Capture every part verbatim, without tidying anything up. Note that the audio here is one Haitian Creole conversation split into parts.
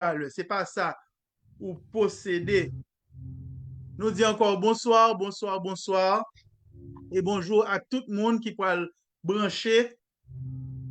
valè, se pa sa ou posede. Nou di ankò bonswa, bonswa, bonswa. E bonjou ak tout moun ki pral branche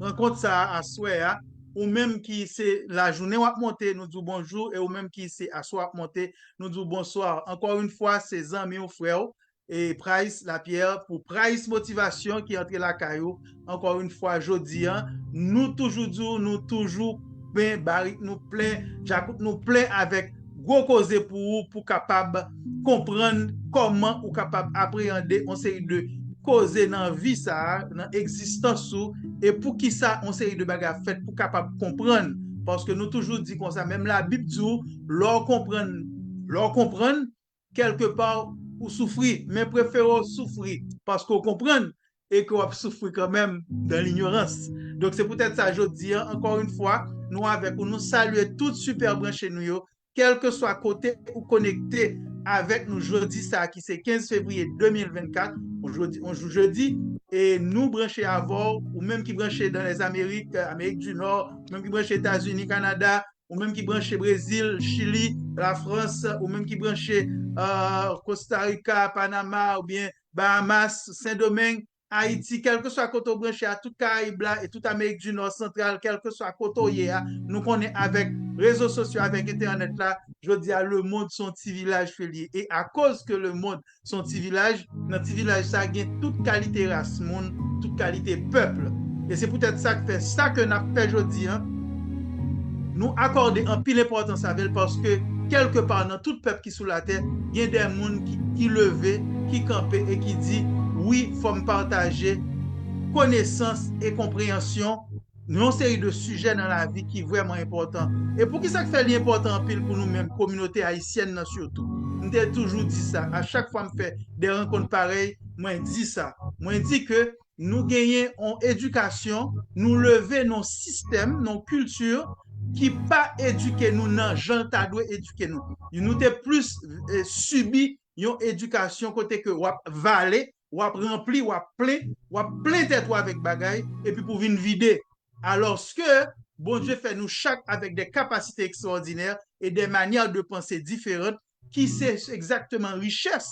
rankont sa a aswè a. Ou menm ki se lajounen w ap monte, nou di w bonjou. E ou menm ki se aswè w ap monte, nou di w bonswa. Ankò yon fwa, se zanmi w, frè w, e Price Lapierre pou Price Motivation ki antre lakay ou. Ankò yon fwa, jodi a, nou toujou di w, nou toujou ben barik nou plen, djakout nou plen avèk gwo koze pou ou, pou kapab konprann kòman ou kapab apreyande yon seri de koze nan vi sa a, nan egzistans ou, e poukisa yon seri de bagay ap fèt pou kapab konprann. Paske nou toujou di konsa, menm Labib di w, lè w konprann, lè w konprann, kèlkepa ou soufri, men prefere w soufri paske w konprann e ke w ap soufri kanmenm dan linyorans. Donk, se poutèt sa, jodi a, ankò yon fwa, nou avèk ou, nou salye tout sipè branche nou yo, kèlkeswa kote ou konekte avèk nou jodi sa a, ki se kenz fevriye de mil vennkat, yon jodi, yon jou jedi, e nou branche avè w, ou menm ki branche dan Lèzamerik, Amerik di Nò, ou menm ki branche Etazini, Kanada, ou menm ki branche Brezil, Chili, Lafrans, ou menm ki branche, euh, Kosta Rika, Panama, oubyen Bahamas, Sendomeng, Ayiti, kèlkeswa kote w branche a, tout Karayib la e tout Amerik di Nò Santral, kèlkeswa kote w ye a, nou konnen avèk rezo sosyo, avèk entènèt la, jodi a, lemonn se yon ti vilaj ke l ye. E akoz ke lemonn se yon ti vilaj, nan ti vilaj sa gen tout kalite ras moun, tout kalite pèp. E se poutèt sa k fè sa ke n ap fè jodi a, nou akòde anpil enpòtans avè l, paske kèlkepa nan tout pèp ki sou latè, gen de moun ki, ki leve, ki kanpe e ki di, wi, fò m pataje konesans e konpreyansyon nan yon seri de sijè nan lavi ki vrèman enpòtan. E poukisa k fè li enpòtan anpil pou nou menm, kominote ayisyèn nan sitou? M te toujou di sa, a chak fwa m fè de rankont parèy, mwen di sa. Mwen di ke nou genyen yon edikasyon, nou leve nan yon sistèm, nan yon kilti ki pa edike nou nan jan l ta dwe edike nou. Nou te plis, eh, sibi yon edikasyon kote ke w ap vale, w ap ranpli, w ap plen, w ap plen tèt ou avèk bagay, epi pou vin vide. Alòske Bondye fè nou chak avèk de kapasite ekstwòdinè e de manyè de panse diferan, ki se egzakteman richès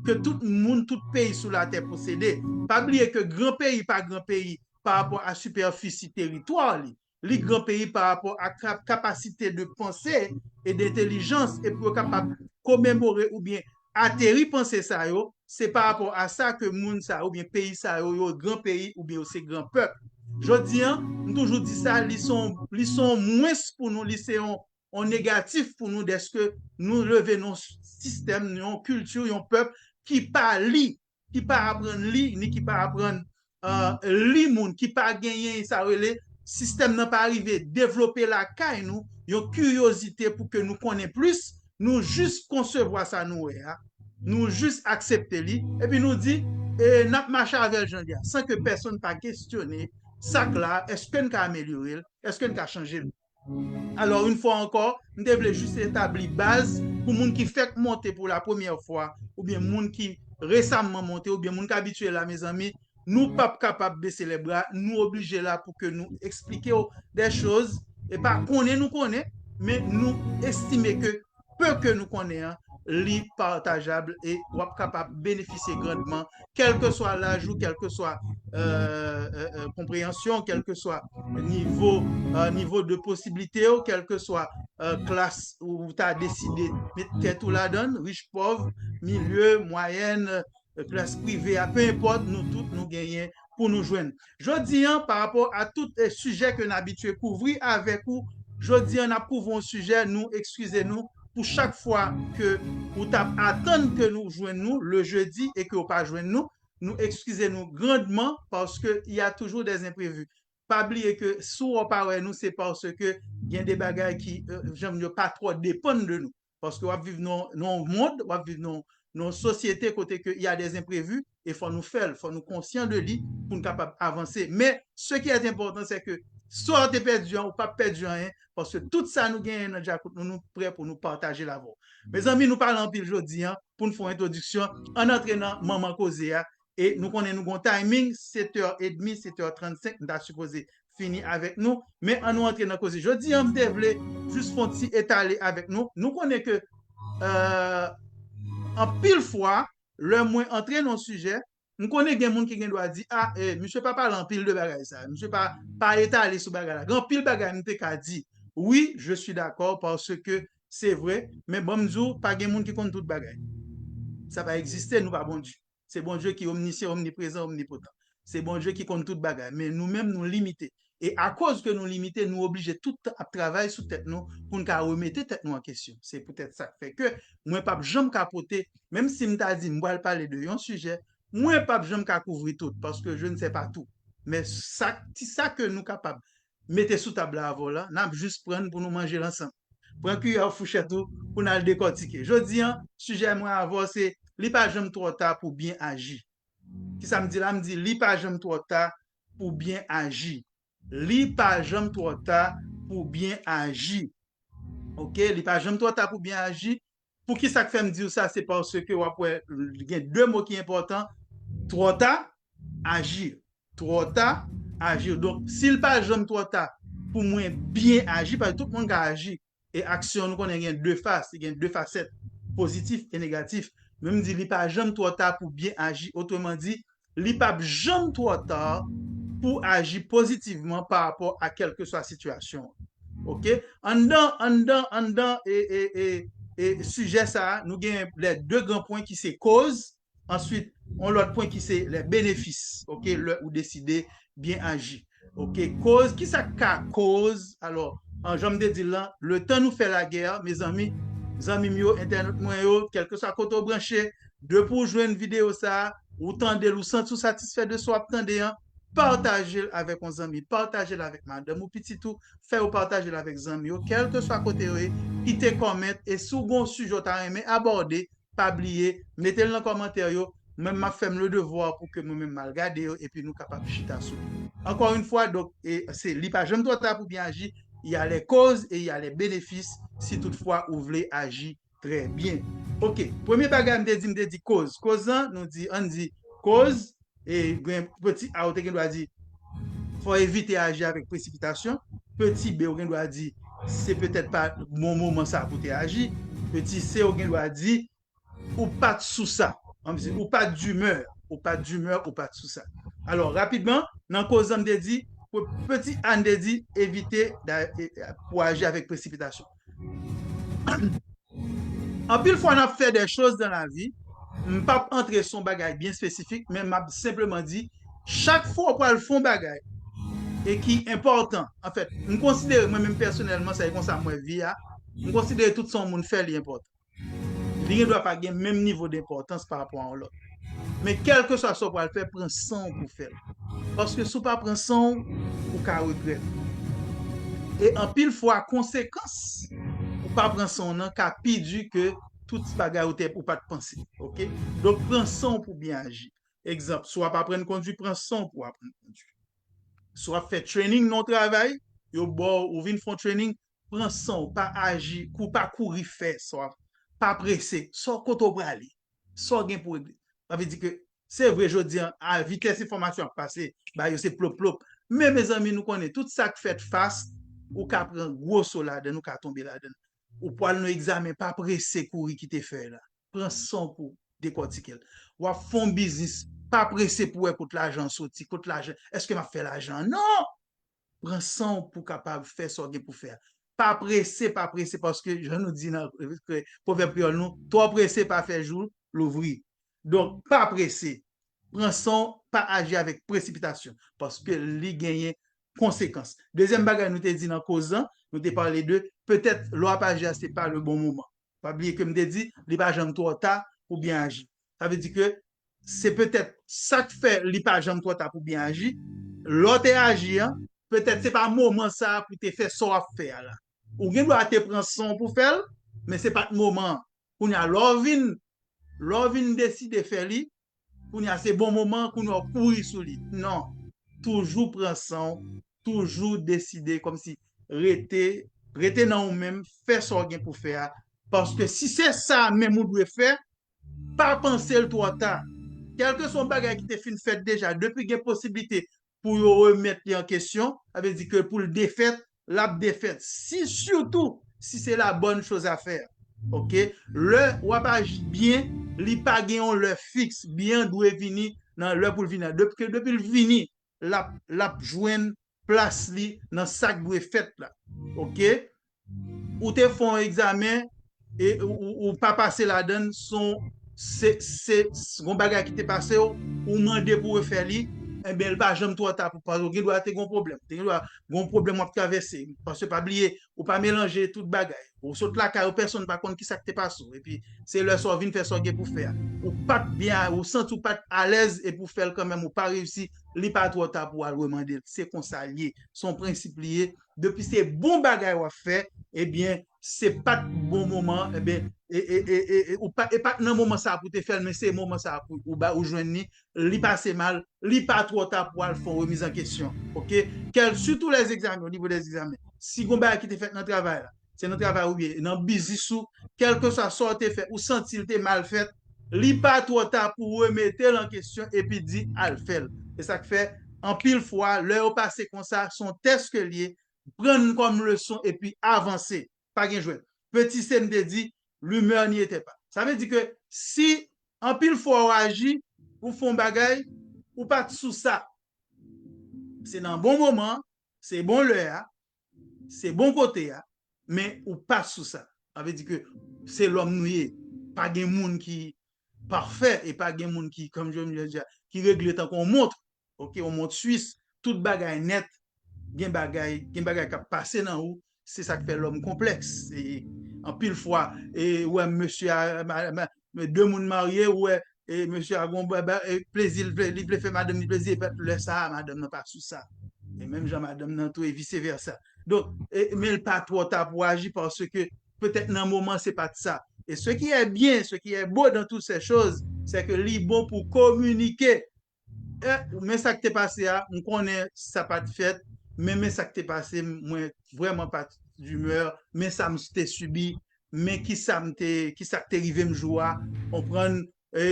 ke tout moun, tout peyi sou latè posede. Pa bliye ke gran peyi pa gran peyi pa rapò a sipèfisi teritwa li. Li gran peyi pa rapò a ka-, kapasite de panse e de entèlijans, e pou yo kapab komemore oubyen ateri panse sa yo, se pa rapò a sa ke moun sa yo oubyen peyi sa yo, yo gran peyi oubyen yo se gran pèp. Jodi a, m toujou di sa, li se yon, li se yon mwens pou nou, li se yon, yon negatif pou nou dèske nou leve nan yon sistèm, yon kilti, yon pèp ki pa li, ki pa aprann li, ni ki pa aprann, euh, li moun, ki pa genyen sa rele, sistèm nan pa rive devlope lakay nou yon kiryozite pou ke nou konnen plis, nou jis konsevwa sa nou wè a, nou jis aksepte li, epi nou di, e n ap mache avè l jan l ye a, san ke pèsonn pa kesyone sa k la, èske n ka amelyore l, èske n ka chanje l? Alò, yon fwa ankò, m te vle jis etabli baz pou moun ki fèk monte pou la premyè fwa, oubyen moun ki resamman monte, oubyen moun k abitye la, mezanmi, nou p ap kapab bese lèbra, nou oblije la pou ke nou eksplike w de choz, e pa konnen nou konnen, men nou estime ke pe ke nou konnen an, li patajab e w ap kapab benefisye grandman, kèlkeswa laj ou, kèlkeswa, euh, euh, euh, konpreyansyon, kèlkeswa nivo, euh, nivo de posiblite w, kèlkeswa, euh, klas ou ta deside met tèt ou ladan, rich, pòv, milye, mwayèn, euh, klas prive a, pe enpòt, nou tout nou genyen pou nou jwenn. Jodi a, pa rapò a tout, eh, sijè ke n abitye kouvri avèk ou, jodi a, n ap kouvri yon sijè, nou ekskize nou pou chak fwa ke ou t ap atann ke nou jwenn nou le jedi e ke w pa jwenn nou, nou ekskize nou grandman, paske y a toujours des imprévus. Pa bliye ke si w pa wè nou, se paske gen de bagay ki, euh, jan m di, pa twò depann de nou. Paske w ap viv nan, nan yon mond, w ap viv nan, nan yon sosyete kote ke y a des imprévus, e fò nou fè l, fò nou konsyan de li pou n kapab avanse. Men, ce qui est important, c'est que sa w te pèdi an, ou p ap pèdi anyen, paske tout sa nou genyen nan djakout nou, nou prè pou nou pataje l avè w. Mezanmi, nou pale anpil jodi a, pou n fè yon entwodiksyon, ann antre nan manman koze a, e nou konnen nou gon timing, sèt è edmi, sèt è trannsenk, nou ta sipoze fini avèk nou. Men ann nou antre nan koze. Jodi a, m te vle jis fè yon ti etale avèk nou. Nou konnen ke euh, anpil fwa, lè mwen antre nan yon sijè, m konnen gen moun ki gen dwa di, ah, eh, misye pa pale anpil de bagay sa, misye pa, pa etale sou bagay la. Gen anpil bagay m te ka di. Wi, je suis d'accord, paske se vre, men ban m di w, pa gen moun ki konn tout bagay. Sa pa egziste, nou pa Bondye. Se Bondye ki omnisyan, omniprezan, omnipotan. Se Bondye ki konn tout bagay, men nou menm nou limite. E akoz ke nou limite, nou oblije tout tan ap travay sou tèt nou pou n ka remete tèt nou an kesyon. Se poutèt sa k fè ke mwen p ap janm ka pote, menm si m ta di m pral pale de yon sijè, mwen p ap janm ka kouvri tout, paske je ne sais pas tout. Men sa, ti sa ke nou kapab mete sou tab la avè w la, n ap jis pran pou nou manje l ansanm. Pran kiyè w, fouchèt ou, pou n al dekòtike. Jodi a, sijè mwen avè w se, li pa janm twò ta pou byen aji. Kisa m di la? M di, li pa janm twò ta pou byen aji. Li pa janm twò ta pou byen aji. Oke? Li pa janm twò ta pou byen aji. Poukisa k fè m di w sa? Se paske w ap wè, gen de mo ki enpòtan. Twò ta, aji. Twò ta, aji. Donk, si l pa janm twò ta pou mwen byen aji, paske tout moun ka aji, e aksyon, nou konnen gen de fas, gen de fasèt, pozitif e negatif. Men m di, li pa janm twò ta pou byen aji. Otreman di, li p ap janm twò ta pou aji pozitivman pa rapò a kèlkeswa sitiyasyon an. Oke? Anndan, anndan, anndan, e, e, e, e sijè sa a, nou gen lè de gran pwen ki se koz, answit, yon lòt pwen ki se lè benefis, oke, lè ou deside byen aji. Oke, koz, kisa k ka koz? Alò, an, jan m te di l lan, letan nou fè lagè, mezanmi, zanmi m yo, entènot mwen yo, kèlkeswa kote w branche, depi w jwenn videyo sa a, ou tande l, ou santi w satisfè de sa w ap tande an, pataje l avèk yon zanmi, pataje l avèk madanm ou, pitit ou, fè yo pataje l avèk zanmi yo, kèlkeswa kote yo ye, kite kòmant, e si w gen yon sijè w ta renmen abòde, pa bliye, mete l nan kòmantè yo, mwen m ap fè m le devwa pou ke mwen menm m al gade yo, epi nou kapab chita sou li. Encore une fois, donk, e, se, li pa janm twò ta pou byen aji, il y a les causes et il y a les bénéfices, si toutfwa ou vle aji trè byen. Oke, premye bagay m te di, m te di koz. Koz lan, nou di, ann di, koz, e gen peti A ou te gen dwa di, fò w evite aji avèk presipitasyon. Peti B ou gen dwa di, se petèt pa bon moman sa pou te aji. Peti C ou gen dwa di, ou pa t sou sa. Ann di, ou pa t dimè, ou pa t dimè, ou pa t sou sa. Alò, rapidman, nan koz lan m te di, pou peti A n te di, evite da, e, pou aji avèk presipitasyon. Anpil fwa n ap fè de choz dan lavi, m p ap antre sou yon bagay byen espesifik, men m ap senpleman di, chak fwa w pral fè yon bagay e ki enpòtan, anfèt, m konsidere mwen menm pèsonèlman, sa e konsa m wè vi a, m konsidere tout sa yon moun fè li enpòtan. Li gen dwa pa gen menm nivo denpòtans pa rapò a yon lòt. Men kèlkeswa sa w pral fè, pran san w pou w fè l. Paske si w pa pran san w, ou ka regrèt. E anpil fwa, konsekans ou pa pran san w nan ka pi di ke tout bagay ou te, ou pa t panse. Oke? Donk, pran san w pou byen aji. Egzanp, si w ap aprann kondui, pran san w pou w aprann kondui. Si w ap fè training nan yon travay, yo ba w, ou vin fè yon training, pran san w, pa aji, kou, pa kouri fè sa w ap, pa prese, sa w, kote w prale, sa w gen pou regle. Sa vle di ke, se vre, jodi a, a vitès enfòmasyon ap pase, ba yo se plop plop. Men, mezanmi, nou konnen, tout sa k fèt fast, ou ka pran gwo so ladan l, ou ka tonbe ladan l. Ou pral nan egzamen, pa prese kouri kite fèy la. Pran san w pou w dekòtike l. W ap fè yon biznis, pa prese pou w wè kot lajan an soti, kot lajan, èske m ap fè lajan an? Non! Pran san w pou w kapab fè sa w gen pou fè a. Pa prese, pa prese, paske jan nou di nan, eh, pwovèb kreyòl nou, twò prese pa fè jou louvri. Donk, pa prese. Pran san w, pa aji avèk presipitasyon, paske li genyen konsekans. Dezyèm bagay nou te di nan koz lan, nou te pale de, petèt, lè w ap aji a, se pa le bon moman. Pa bliye ke m te di, li pa janm twò ta pou byen aji. Sa vle di ke se petèt sa k fè li pa janm twò ta pou byen aji. Lè w te aji an, petèt se pa moman sa a pou te fè sa w ap fè a la. Ou gen dwa te pran san w pou fè l, men se pa t moman an. Kounye a, lè w vin, lè w vin deside fè li, kounye a se bon moman, kounye a w kouri sou li. Non. Toujou pran san w, toujou deside kòmsi rete, rete nan ou menm, fè sa w gen pou fè a. Paske si se sa menm ou dwe fè, pa panse l twò ta. Kèlkeswa yon bagay ki te fin fèt deja, depi gen posiblite, pou yo remèt li an kesyon, sa vle di ke pou l defèt, l ap defèt. Si, sitou, si se la bonne chose à faire. Oke? Lè w ap aji byen, li pa gen yon lè fiks. Byen an dwe vini nan lè pou l vini an. Depi ke, depi l vini, l ap, l ap jwenn plas li nan sa k dwe fèt la. Oke? Ou te fè yon egzamen e ou, ou, ou pa pase ladan l, se yon, se, se, se yon bagay ki te pase w, ou mande pou refè li, enben, l pa janm twò ta pou, paske w gen dwa te gen yon pwoblèm. Te gen dwa gen yon pwoblèm w ap travèse. Paske pa bliye, ou pa melanje tout bagay. Ou sot lakay ou, pèsonn pa konn ki sa k te pase w. Epi, se lè sa w vin fè sa w gen pou fè a. Ou pa t byen, ou santi w pa t alèz, epi w fè l kanmenm, ou pa reyisi, li pa twò ta pou w al remande l. Se konsa l ye. Se yon prensip li ye. Depi se bon bagay w ap fè, ebyen, se pa t bon moman, ebyen, e, e, e, e, e, ou pa, e pa t nan moman sa a pou te fè l, men se moman sa a pou ou ba, ou jwenn li, li pase mal, li pa twò ta pou al fè yon remiz an kesyon. Oke? Kèl, sitou lè egzamen, o nivo dè egzamen. Si gon bagay ki te fèt nan travay la, se nan travay ou byen, nan biznis ou, kèlkeswa sa w te fè, ou santi l te mal fèt, li pa twò ta pou w remete l an kesyon epi di al fè l. Se sa k fè, anpil fwa, lè yo pase konsa, se yon tès ke l ye, pran l kòm leson epi avanse. Pa gen jwèt. Petit C m te di, l'humeur n'y était pas. Sa vle di ke si anpil fwa w aji, ou fè yon bagay, ou pa t sou sa. Se nan bon moman, se bon lè a, se bon kote a, men ou pa sou sa. Sa vle di ke se lòm nou ye. Pa gen moun ki pafè e pa gen moun ki, kòm je viens de dire, ki regle tankou yon mont. Oke, yon mont swis, tout bagay nèt, gen bagay, gen bagay k ap pase nan ou, se sa k fè lòm konplèks. E anpil fwa, e, ou wè mesye a, ma, ma, de moun marye, ou wè, e, mesye a gon ba, ba, e, plezi, li vle, li vle fè madanm li plezi, epi lè sa a, madanm nan pa sou sa. E menm jan madanm nan tou, e vise vèsa. Donk, e, men l pa twò ta pou aji, paske petèt nan moman, se pa t sa. Et ce qui est bien, ce qui est beau dans toutes ces choses, c'est que li bon pou kominike. E, men sa k te pase a, m konnen sa pa t fèt, men, men sa k te pase, mwen vrèman pa t d'humeur, men sa m te sibi, men ki sa m te, ki sa k te rive m jou a, konprann, e,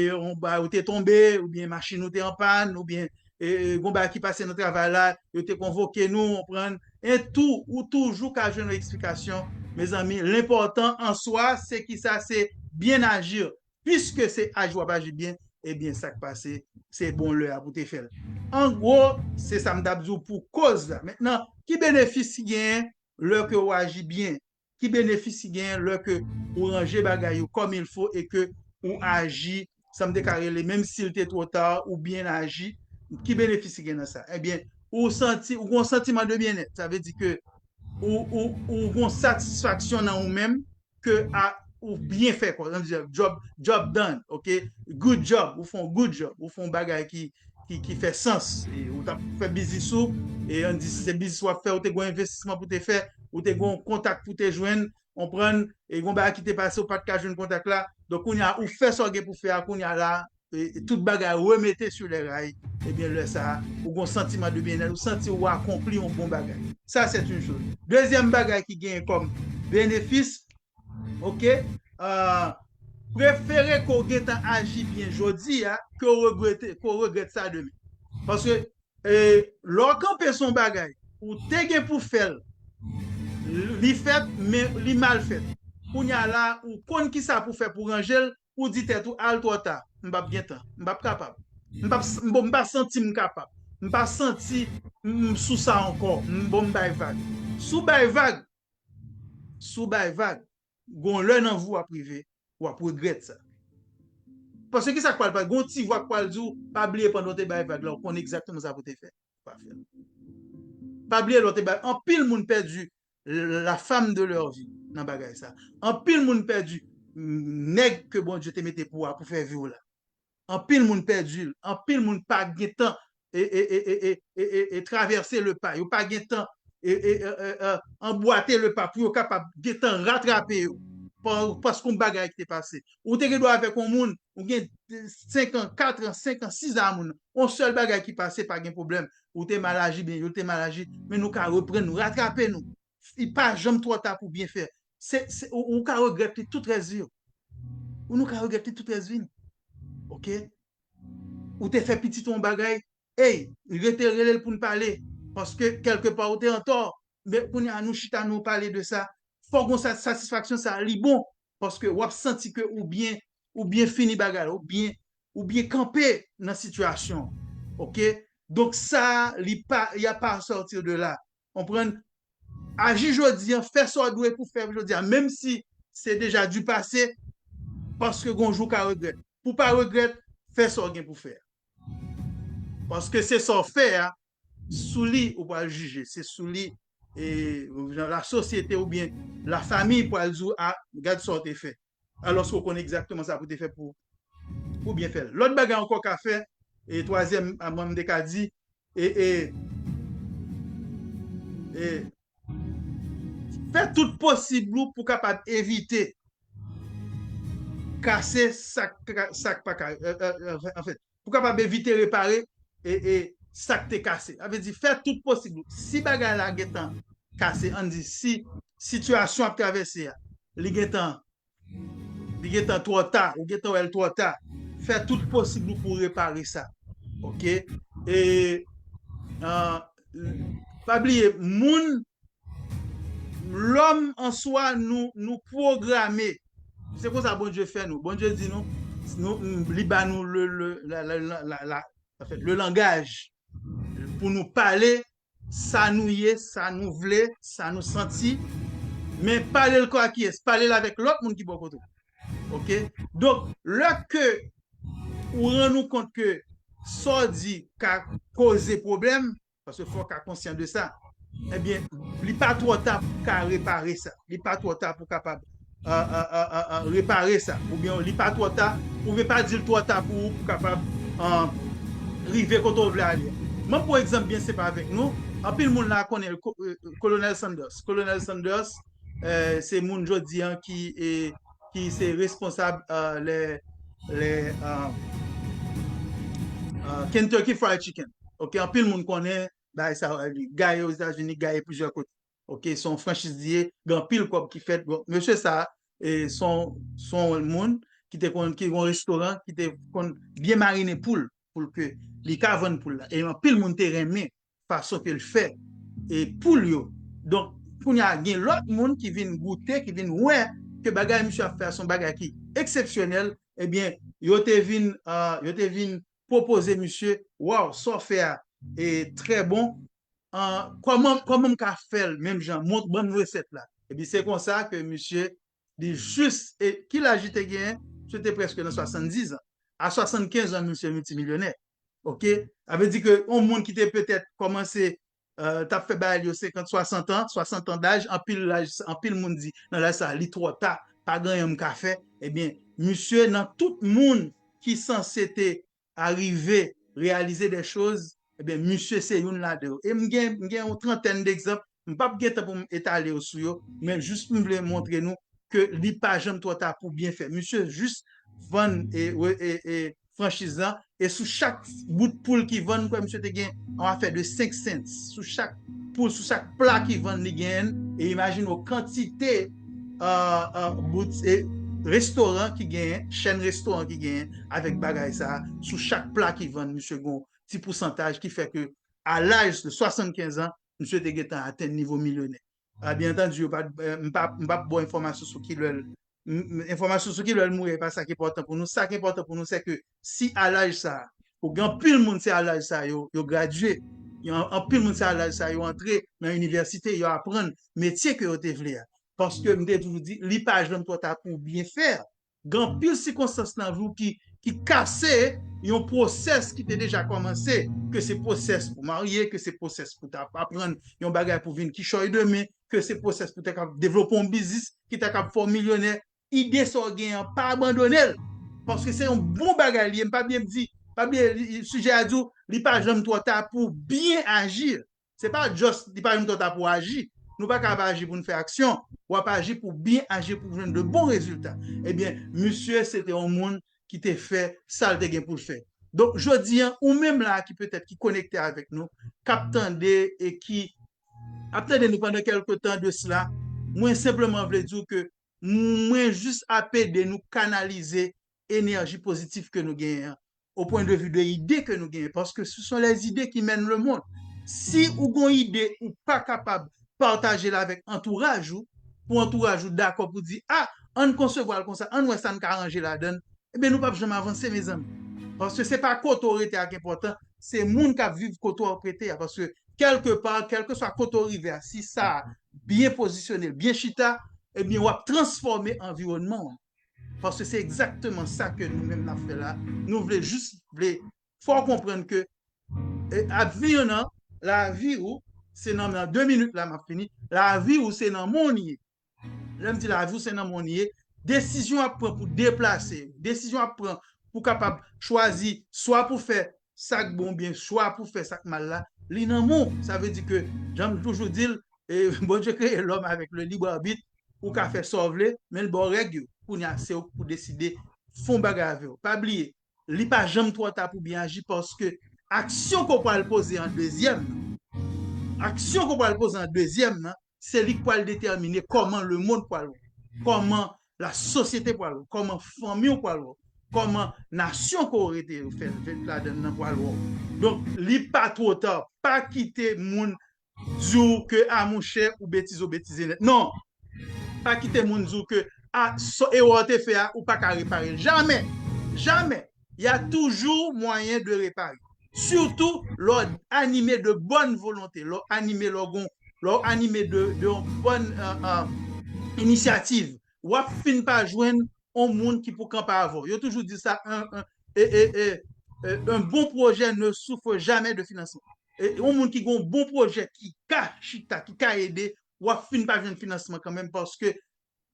yon ba, ou te tonbe, oubyen machin ou te an pàn, oubyen, e, gon bagay ki pase nan travay la, yo te konvoke nou, konprann, e tou, ou toujou ka jwenn yon eksplikasyon, mezanmi, lenpòtan an swa, se ki sa, se byen aji. Piske se aji w ap aji byen, ebyen, sa k pase, se bon lè a pou te fè l. An gwo, se sa m t ap di w pou koz la. Mentnan, ki benefis ki genyen lè ke w aji byen? Ki benefis ki genyen lè ke ou ranje bagay yo kòm il fo e ke ou aji, sa m te ka rele, menm si l te twò ta, ou byen aji? Ki benefis ki gen nan sa? Ebyen, ou santi, ou gen yon santiman de byennèt. Sa vle di ke ou, ou, ou gen yon satisfaksyon nan ou menm, ke a, ou byen fè, kwa. Sa vle di, job, job done, oke? Good job, ou fè yon good job, ou fè yon bagay ki, ki, ki fè sans. E ou t ap fè biznis ou, e ann di si se biznis w ap fè, ou te gen yon envestisman pou te fè, ou te gen yon kontak pou te jwenn, konprann, e gen yon bagay ki te pase, ou pa t ka jwenn kontak la. Donk, kounye a, ou fè sa w gen pou fè a, kounye a la, e, e tout bagay remete sou lè ray, ebyen, lè sa a, ou gen yon santiman de byennèt, ou santi ou akonpli yon bon bagay. Sa, se yon choz. Dezyèm bagay ki genyen kòm benefis, oke, euh, prefere ke w gentan aji byen jodi a, ke w regrete, ke w regrèt sa demen. Paske, e, lè w kanpe sou yon bagay, ou te gen pou fè l, li fèt, men li mal fèt. Kounye a la, ou konn ki sa pou fè pou ranje l, ou di tèt ou, al twò ta, m p ap gen tan, m p ap kapab. M p ap, m, bon, m pa santi m kapab. M pa santi m, m sou sa ankò. M, bon, m bay vag. Si w bay vag, si w bay vag, gon lè nan vi w ap rive, w ap regrèt sa. Paske ki sa k pral pase? Gon ti vwa k pral di w, pa bliye pandan w te bay vag la, ou konn egzakteman sa pou w te fè. Pa fè l. Pa bliye lè w te bay. Anpil moun pèdi la femme de leur vie nan bagay sa. Anpil moun pèdi nèg ke Bondye te mete pou a pou fè vi w la. Anpil moun pèdi l. Anpil moun pa gentan e, e, e travèse le pa. Yo pa gentan e, e, e, e, e, anbwate le pa pou yo kapab gentan ratrape yo. Pa, paske yon bagay ki te pase. Ou te gen dwa avèk yon moun, ou gen senk an, kat an, senk an, sis an moun. Yon sèl bagay ki pase, pa gen pwoblèm. Ou te mal aji, byen, yo te mal aji, men nou ka reprann nou, ratrape nou. Li pa janm twò ta pou byen fè. Se, se, ou, ou ka regrèt li tout rès vi w. Ou nou ka regrèt li tout rès vi n. Oke? Ou te fè pitit ou yon bagay, Ey, rete rele l pou n pale. Paske kèlkepa ou te antò. Men kounye a nou chita nou pale de sa. Fò gon sa, satisfaksyon sa li bon. Paske w ap santi ke ou byen, ou byen fini bagay la, ou byen, ou byen kanpe nan sitiyasyon. Oke? Donk sa, li pa, y a pas sortir de là. Konprann? Aji jodi an, fè sa w dwe pou fè jodi an, menm si se deja du passé, paske gon jou w ka regrèt. Pou w pa regrèt, fè sa w gen pou fè. Paske se sa w fè a, sou li ou pral jije, se sou li, e, jan lasosyete oubyen lafanmi pral di w, a, gad sa w te fè. Alòske w konnen egzakteman sa pou w te fè pou, pou byen fè l. Lòt bagay ankò w ka fè, e twazyèm, a, mwen m te ka di, e, e, e, fè tout posib ou pou kapab evite kase sa k, sa k pa ka, e, e, e, anfèt, pou kapab evite repare, e, e, sa k te kase. Sa vle di, fè tout posib ou. Si bagay la gentan kase, ann di, si sitiyasyon ap travèse a, li gentan, li gentan twò ta, ou gentan wè l twò ta, fè tout posib ou pou repare sa. Oke? E, e, pa bliye, moun, lòm an swa, nou, nou pwograme. Se konsa Bondye fè nou. Bondye di nou, nou, li ba nou le, le, la, la, la, la, la, anfèt, le langaj pou nou pale sa nou ye, sa nou vle, sa nou santi. Men pale l kò a kiyès? Pale l avèk lòt moun ki bò kote w. Oke? Donk, lè ke ou rann ou kont ke sa w di ka koze pwoblèm, paske fò w ka konsyan de sa, ebyen, li pa twò ta pou w ka repare sa. Li pa twò ta pou w kapab, e, e, e, e, e, repare sa. Oubyen li pa twò ta, oubyen pa di l twò ta pou ou, pou w kapab, e, rive kote w vle ale. Mwen, pou egzanp byen senp avèk nou, anpil moun la konnen ko-, e, Kolonèl Sanders. Kolonèl Sanders, e, se moun jodi an ki, e, ki se responsab, e, lè, lè, e, e, Kentucky Fried Chicken. Oke, anpil moun konnen bagay sa, e, gaye Ozetazini, gaye plizyè kote. Oke, se yon franchiz li ye, gen anpil kòb ki fèt. Bon, mesye sa, e, se yon, se yon moun ki te konn, ki gen yon restoran, ki te konn byen marinen poul, pou l ke li ka vann poul la. E anpil moun te renmen fason ke l fè, e, poul yo. Donk, kounye a, gen lòt moun ki vin goute, ki vin wè ke bagay misye ap fè a se yon bagay ki eksepsyonèl, ebyen, yo te vin, e, yo te vin pwopoze misye, waw, sa w fè a, e, trè bon. E, kòman, kòman m ka fè l menm jan? Mont, ban m resèt la. Epi se konsa ke misye, li jis, e ki laj li te genyen? Misye te prèske nan swasanndizan. A swasannkenz an, misye miltimilyonè. Oke? Sa vle di ke yon moun ki te petèt kòmanse, e, t ap fè bagay li yo senkant, swasant an, swasant an daj, anpil laj, anpil moun di, nan laj sa, li twò ta, pa gen anyen m ka fè. Ebyen, misye, nan tout moun ki sanse te arive reyalize de choz, ebyen, misye se youn ladan yo. E m gen, m gen yon trantèn degzanp, m p ap gen tan pou m etale yo sou yo, men jis m vle montre nou ke li pa janm twò ta pou byen fè. Misye jis vann, e, e, e, e franchiz lan, e sou chak bout poul ki vann, m kwè misye te gen yon afè de senk cents. Sou chak poul, sou chak pla ki vann, li genyen l, e imajine w kantite, e, e, bout, e, restoran ki genyen, chèn restoran ki genyen avèk bagay sa a, sou chak pla ki vann, misye gen yon ti pousantaj ki fè ke a laj de swasannkenz an, misye te gentan atenn nivo milyonè. A, byen antandi, yo pa, e, m pa, m p ap ba w enfòmasyon sou kilè l, m, m, enfòmasyon sou kilè l mouri, e pa sa ki enpòtan pou nou. Sa ki enpòtan pou nou, se ke si a laj sa a, ou gen anpil moun, se a laj sa a yo, yo gradye. Yo, anpil moun, se a laj sa a yo antre nan inivèsite, yo aprann metye ke yo te vle a. Paske m te toujou di, li pa janm twò ta pou w byen fè. Gen anpil sikonstans nan vi w ki, ki kase yon pwosès ki te deja kòmanse, ke se pwosès pou marye, ke se pwosès pou ta aprann yon bagay pou vin kichòy demen, ke se pwosès pou ta kab devlope yon biznis ki ta kab fè w milyonè. Ide sa w genyen an, pa abandone l. Paske se yon bon bagay li ye. M pa bliye m di, pa bliye li, sijè a di w, li pa janm twò ta pou w byen aji. Se pa just, li pa janm twò ta pou w aji. Nou pa ka ap aji pou n fè aksyon. W ap aji pou w byen aji, pou w jwenn de bon rezilta. Ebyen, misye, se te yon moun ki te fè sa l te gen pou l fè. Donk, jodi an, ou menm la ki petèt ki konekte avèk nou, k ap tande e ki ap tande nou pandan kèlke tan de sila, mwen senpleman vle di w ke mwen jis ap ede nou kanalize enèji pozitif ke nou genyen an. au point de vue de ide ke nou genyen, paske ce sont les idées qui mènent le monde. Si ou gon ide ou pa kapab pataje l avèk antouraj ou, pou antouraj ou dakò pou di, a, ann konsevwa l konsa, ann wè sa n ka ranje ladan l, ebyen nou p ap janm avanse, mezanmi. Paske se pa kote w rete a k enpòtan, se moun k ap viv kote w ap rete a. Paske kèlkepa, kèlkeswa kote w rive a, si sa byen pozisyone, byen chita, ebyen w ap transfòme anviwònman w. Paske se egzakteman sa ke nou menm n ap fè la. Nou vle jis vle fè w konprann ke e, advenant, lavi ou, se nan, nan de minit la m ap fini, lavi ou se nan men w li ye. Lè m di lavi ou se nan men w li ye, desizyon w ap pran pou deplase, desizyon w ap pran pou kapab chwazi swa pou fè sa k bon oubyen swa pou fè sa k mal la, li nan men w. Sa vle di ke, jan m toujou di l, e, Bondye kreye lòm avèk le libre arbitre, ou ka fè sa w vle, men l ba w règ yo. Kounye a, se ou k pou deside fè yon bagay avè w. Pa bliye, li pa janm twò ta pou byen aji paske aksyon ke w pral poze an dezyèm nan, aksyon ke w pral poze an dezyèm nan, se li k pral detèmine kòman lemonn pral wè w, kòman lasosyete pral wè w, kòman fanmi w pral wè w, kòman nasyon ke w rete fè, fè ladan nan pral wè w. Donk, li pa twò ta, pa kite moun di w ke, a monchè, ou betize, ou betize nèt. Non! Pa kite moun di w ke, a, sa erè w te fè a, ou pa ka repare l. Jamè! Jamè! Y a toujours moyen de réparer. Sitou lè w anime de bòn volonte, lè w anime, lè w gon, lè w anime de, de yon bòn, e, e, inisyativ. W ap fin pa jwenn yon moun ki pou kanpe avè w. Yo toujou di sa, un, un, e, e, e, e, un bon projet ne souffre jamais de financement. E yon moun ki gon bon pwojè, ki ka chita, ki ka ede, w ap fin pa jwenn finansman kanmenm, paske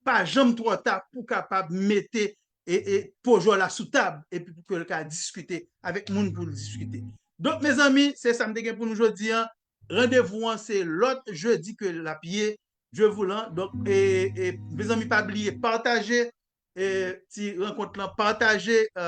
pa janm twò ta pou kapab mete e, e, pwojè w la sou tab, epi pou ke l ka diskite avèk moun pou l diskite. Donk, mezanmi, se sa m te gen pou nou jodi an. Randevou an se lòt jedi ke l ap ye, Dye voulan. Donk, e, e, mezanmi, pa bliye pataje e, ti rankont lan, pataje e,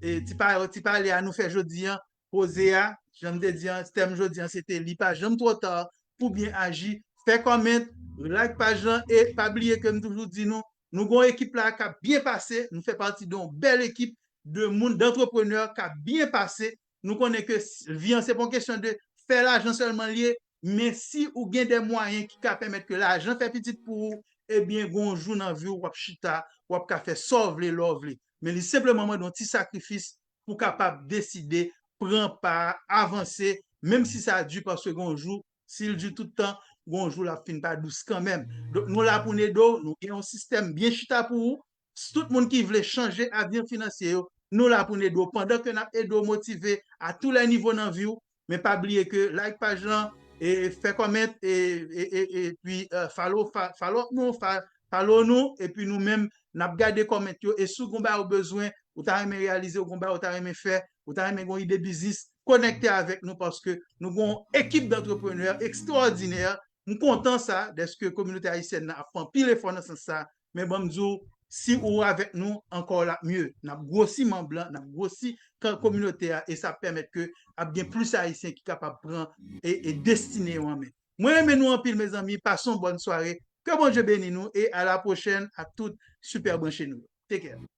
e, ti pa, ti pale a nou fè jodi an, koze a, jan m te di an, tèm jodi an, se te li pa janm twò ta pou byen aji. Fè kòmant, like paj lan, e pa bliye ke m toujou di nou, nou gon ekip la k ap byen pase, nou fè pati de yon bèl ekip de moun, d'antreprenè k ap byen pase. Nou konnen ke s-, vi an se pa yon kesyon de fè lajan sèlman l ye, men si ou gen de mwayen ki ka pèmèt ke lajan fè pitit pou ou, ebyen, gon jou nan vi w, w ap chita, w ap ka fè sa w vle, lè w vle. Men li senpleman mande yon ti sakrifis pou kapab deside, pran pa, avanse, menm si sa di, paske gon jou, si l di tout tan, gon jou l ap fin pa dous kanmenm. Donk, nou la pou n ede w, nou gen yon sistèm byen chita pou ou. Tout moun ki vle chanje avni finansye yo, nou la pou n ede w. Pandan ke n ap ede w motive a tou lè nivo nan vi w, men pa bliye ke like paj lan, e fè kòmant, e, e, e, epi e, follow, fa, follow nou, fa, follow nou, epi nou menm, n ap gade kòmant yo, e si w gon bagay ou bezwen, ou ta renmen reyalize, ou gon bagay ou ta renmen fè, ou ta renmen gon ide biznis, konekte avèk nou paske nou gon ekip d'antreprenè ekstwòdinè. M kontan sa, dèske kominote ayisyèn nan ap fè anpil efò nan sans sa, men ban m di w, si ou avèk nou, ankò l ap mye. N ap gwosi manm lan, n ap gwosi kan-, kominote a, e sa ap pèmèt ke ap gen plis Ayisyen ki kapab pran e, e destine yo an men. Mwen renmen nou anpil, mezanmi. Pase yon bòn sware. Ke Bondye beni nou e à la prochaine ak tout sipè branche nou yo. Take care.